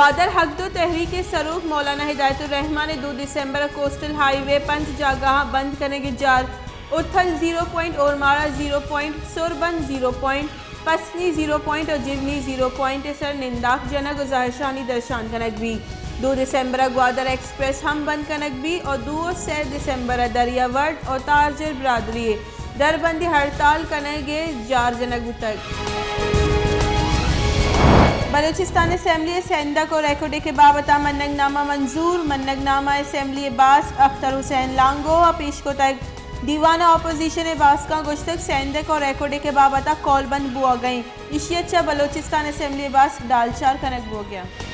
گوادر حق دو تحریک ءِ سروک مولانا ہدایت الرحمان ءِ دو دسمبر ءَ کوسٹل ہائی وے پنچ جاگہاں بند کنگ ءِ جار، Uthal zero point, Ormara zero point, Sarband zero point, Pasni zero point ءُ جبنی زیرو پوائنٹ ءِ سر ننداک جنگ ءُ زہرشانی درشان کنگ بیت۔ دو دسمبر ءَ گوادر ایکسپریس ہم بند کنگ بیت ءُ دو ءُ سے دسمبر ءَ دریا وڈھ ءُ تارجر برادری ءِ دربندی ہڑتال کنگ ءِ جار جنگ بوتگ۔ بلوچستان اسمبلی ءِ سیندک ءُ ریکوڈک ءِ بابت ءَ منگ نامہ منظور۔ منگ نامہ اسمبلی ءِ باسک اختر حسین لانگو ءَ پیش کتگ۔ دیوان ءَ اپوزیشن ءِ باسکاں گوشتگ، سیندک ءُ ریکوڈک ءِ بابت ءَ کولبند بوگ ءَ انت، ایشی ءَ چہ بلوچستان اسمبلی ءِ باسک ڈالچار کنگ بوگ ءَ انت۔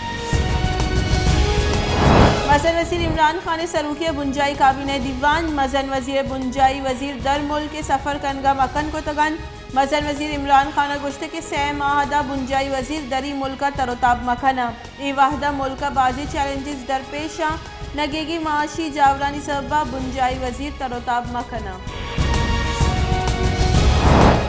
مزن وزیر عمران خان ءِ سروکی ءَ بنجاہی کابینہ ءِ دیوان، مزن وزیر ءِ بنجاہی وزیر در ملک ءَ سفر کنگ ءَ مکن کتگ انت۔ مزن وزیر عمران خان ءَ گوشتگ کہ سئے ماہ ءَ داں بنجاہی وزیر دری ملک ءَ تر ءُ تاب مہ کن انت۔ اے وہد ءَ ملک ءَ بازیں چیلنجز درپیش انت، نگیگی معاشی جاورانی سبب ءَ بنجاہی وزیر تر ءُ تاب مہ کن انت۔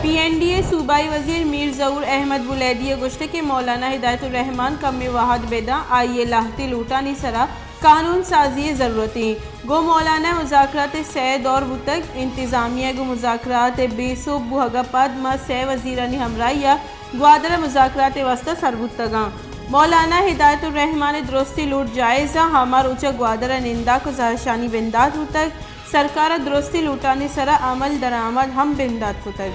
پی این ڈی ءِ صوبائی وزیر میر ظہور احمد بلیدی ءَ گوشتگ کہ مولانا ہدایت الرحمان کمے وہد بہ داں، آئی ءَ لہتے لوٹانی سرا قانون سازی ءِ ضرورت انت۔ گوں مولانا ءَ مذاکرات ءِ سئے دور بوتگ۔ انتظامیہ ءَ گوں مذاکرات ءِ بے سوب بوہگ ءَ پد ما سئے وزیرانی ہمراہی ءَ گوادر ءَ مذاکرات ءِ واستہ سر بوتگ آں۔ مولانا ہدایت الرحمان ءِ درستیں لوٹ جائز آں۔ ہما روچ ءَ گوادر ءَ ننداک ءُ زہرشانی بندات بوتگ۔ سرکار ءَ درستیں لوٹانی سرا عمل درآمد ہم بندات کتگ۔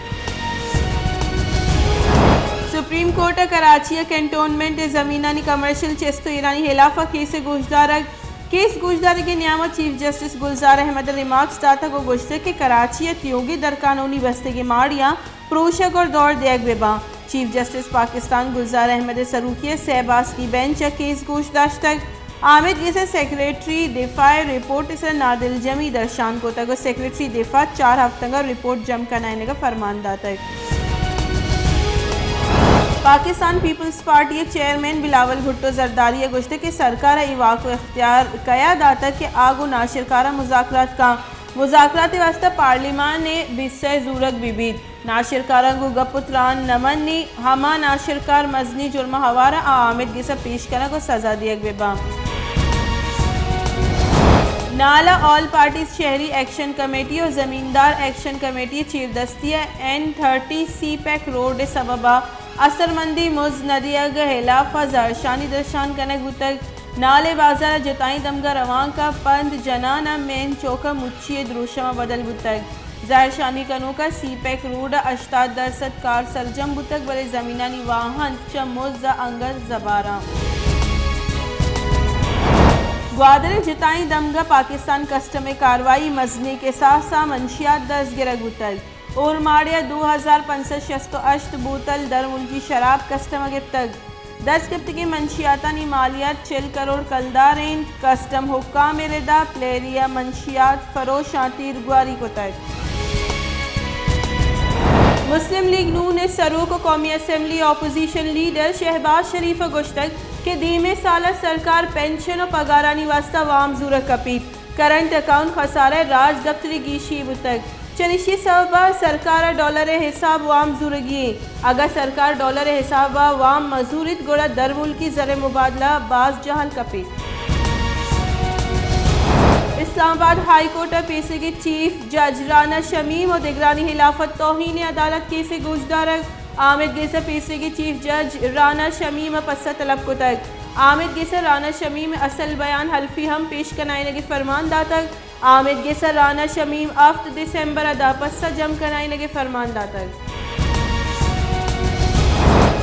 سپریم کورٹ ءَ کراچی ءِ کنٹونمنٹ ءِ زمینانی کمرشل چست ءُ ایرانی ہلاف ءَ کیس ءِ گوشدارگ۔ کیس گوشدارگ ءِ نیام ءَ چیف جسٹس گلزار احمد ءَ ریمارکس داتگ ءُ گوشتگ کہ کراچی ءَ تیوگیں درقانونی بستگیں ماڑیاں پروشگ ءُ دور دیگ بہ باں۔ چیف جسٹس پاکستان گلزار احمد ءِ سروکی ءِ سئے باسکی بینچ ءَ کیس گوش داشتگ۔ آمید گس ءِ سیکرٹری دفاع ءَ رپورٹ ءِ سرا نادلجمی درشان کتگ ءُ سیکرٹری دفاع چار ہفتگ ءَ رپورٹ جم کنائینگ ءِ فرمان داتگ۔ پاکستان پیپلز پارٹی ءِ چیئرمین بلاول بھٹو زرداری ءَ گوشتگ کہ سرکار ءَ اے واک ءُ اختیار کئیا داتگ کہ آ گوں ناشرکاراں مذاکرات کن؟ مذاکرات ءِ واستہ پارلیمان ءِ بیست ءَ زورگ بہ بیت۔ ناشرکاراں گوں گپ ءُ تران نہ منی، ہما ناشرکار مزنیں جرم ءَ ہوار ءَ، آ آمید گس ءَ پیش کنگ ءُ سزا دیگ بہ باں۔ نال ءَ آل پارٹیز شہری ایکشن کمیٹی ءُ زمیندار ایکشن کمیٹی ءِ چیردستی ءَ این تھرٹی سی پیک روڈ ءِ سبب ءَ اثرمندیں مزد نہ دیگ ءِ ہلاف ءَ زہرشانی درشان کنگ بوتگ۔ نال ءِ بازار ءَ جتائیں دمگ ءَ روانک ءَ پند جنان ءَ مین چوک ءَ مچی ءِ دروشم ءَ بدل بوتگ۔ زہرشانی کنوک ءَ سی پیک روڈ ءِ ہشتاد درسد کار سرجم بوتگ، بلے زمینانی واہند چہ مزد ءَ انگت زباراں۔ گوادر ءِ جتائیں دمگ ءَ پاکستان کسٹم ءِ کاروائی، مزنیں کساس ءَ منشیات دزگرگ بوتگ۔ اورماڑے ءَ دو ہزار پنچ سد شست ءُ ہشت بوتل درملکی شراب کسٹم ءَ گپتگ۔ دزگپتگیں منشیاتانی مالیات چل کروڑ کلدار اِنت۔ کسٹم حکام ءِ ردا پلیری ءِ منشیات فروشاں تیرگواری کتگ۔ مسلم لیگ نون ءِ سروک ءُ قومی اسمبلی اپوزیشن لیڈر شہباز شریف ءَ گوشتگ کہ دیمے سال ءَ سرکار پنشن ءُ پگارانی واستہ وام زورگ کپیت۔ کرنٹ اکاؤنٹ خسارہ ءِ راج دپتر ءِ گیشی بوتگ۔ چریشی ءِ سبب ءَ سرکار ءَ ڈالر ءِ حساب ءَ وام زورگی اِنت۔ اگاں سرکار ڈالر ءِ حساب ءَ وام مہ زوریت، گڑا درملکی زر ءِ مبادلہ باز جہل کپیت۔ اسلام آباد ہائی کورٹ ءِ پیسریگیں چیف جج رانا شمیم ءُ دگرانی ہلاف ءَ توہین عدالت کیسے گوشدارگ۔ آمید گس ءِ پیسریگیں چیف جج رانا شمیم ءَ پسہ طلب کتگ۔ آمید گس ءَ رانا شمیم ءِ اصل بیان حلفی ہم پیش کنائینگ ءِ فرمان داتگ۔ آمید گس ءَ رانا شمیم ہفت دسمبر ءَ داں پسہ جم کنائینگ ءِ فرمان داتگ۔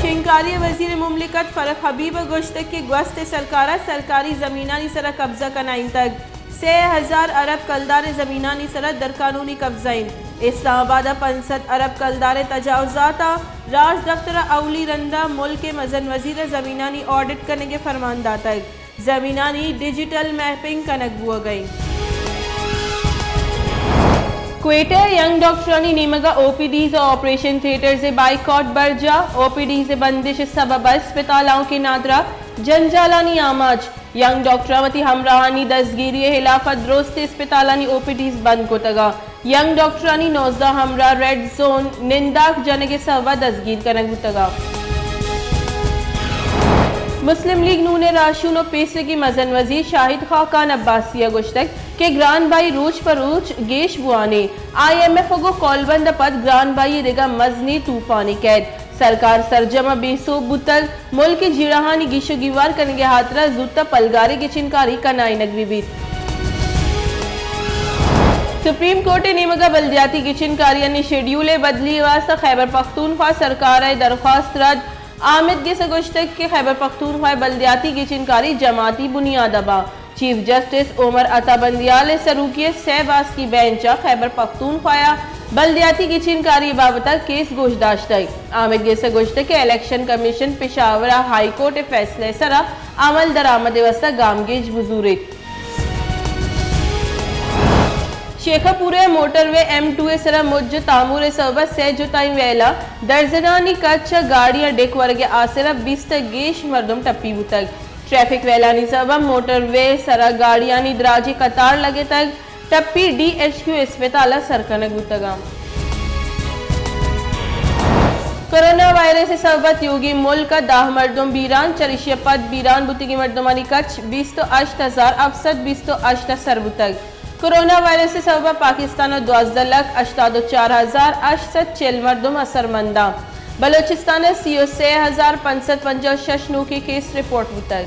شنگکاری ءِ وزیر مملکت فرخ حبیب ءَ گوشتگ کہ گوست ءِ سرکار ءَ سرکاری زمینانی سر ءَ قبضہ کنائینتگ۔ سے ہزار ارب کلدار ءِ زمینانی سر ءَ درقانونی قبضہ اِنت۔ اسلام آباد ءَ پنچ سد ارب کلدار ءِ تجاوزات ءَ راج دپتر ءَ اولی رند ءَ ملک ءِ مزن وزیر ءَ زمینانی آڈٹ کنگ ءِ فرمان داتگ۔ زمینانی ڈیجیٹل میپنگ کنگ بوگ ءَ اِنت۔ کوئٹہ ءَ ینگ ڈاکٹرانی نیمگ ءَ او پی ڈیز ءُ آپریشن تھیٹرز ءِ بائیکاٹ برجاہ۔ او پی ڈیز ءِ بندش ءِ سبب ءَ اسپتال آؤکیں نادراہ جنجالانی آماچ۔ ینگ ڈاکٹراں وتی ہمراہانی دزگیری ءِ ہلاف ءَ درستیں اسپتالانی او پی ڈیز بند کتگ ءُ ینگ ڈاکٹرانی نوزدہ ہمراہ ریڈ زون ننداک جنگ ءِ سبب ءَ دزگیر کنگ بوتگ ءَ۔ مسلم لیگ نون ء راہشون و پیسریگیں مزن وزیر شاہد خاقان عباسی ء گوشتگ کہ گران بہائی روچ پہ روچ گیش بوان انت۔ آئی ایم ایف ء گوں کولبند ء پد گران بہائی ء دگہ مزنیں طوفانے کئیت۔ سرکار سرجم ء بے سوب بوتگ، ملک ء جیڑہانی گیش و گیوار کنگ ء ہاترا زوت ء پلگاریں گچینکاری کنائینگ بہ بیت۔ سپریم کورٹ ء نیمگ ء بلدیاتی گچینکاریانی شیڈیول ء بدلی ء واستہ خیبر پختونخوا سرکار ء درخواست رد۔ آمید گس ء گوشتگ کہ خیبر پختونخوا ء بلدیاتی گچینکاری جماعتی بنیاد ء باں۔ چیف جسٹس عمر عطا بندیال ء سروکی ء سئے باسکی بینچ ء خیبر پختونخوا ء بلدیاتی گچینکاری ء بابت ء کیس گوش داشتگ۔ آمید گس ء گوشتگ کہ الیکشن کمیشن پشاور ء ہائی کورٹ ء فیصلہ ء سرا عمل درآمد ء واستہ گامگیج بزوریت۔ شیخ پور ء موٹر وے ایم ٹو ء سرا مج ء تامور ء سبب ء سئے جتائیں ویلا درزنانی کچ ء گاڑیاں ڈیک ورگ ء آسرا بیست ء گیش مردم ٹپی بوتگ۔ ٹریفک ویلانی سبب ء موٹر وے سرا گاڑیانی دراجیں قطار لگتگ، ٹپی ڈی ایچ کیو اسپتال ء سر کنگ بوتگ انت۔ کرونا وائرس ء سبب ء تیوگیں ملک ء دہ مردم بیران، چریشی ء پد بیران بوتگیں مردمانی کچ بیست ء ہشت ہزار ہفت سد بیست ء ہشت ء سر بوتگ۔ کرونا وائرس ء سبب ء پاکستان ء دوازدہ لکھ ہشتاد ء چار ہزار ہشت سد چل مردم اثرمنداں۔ بلوچستان ء سی ء سے ہزار پنچ سد پنجاہ ء شش نوکیں کیس رپورٹ بوتگ۔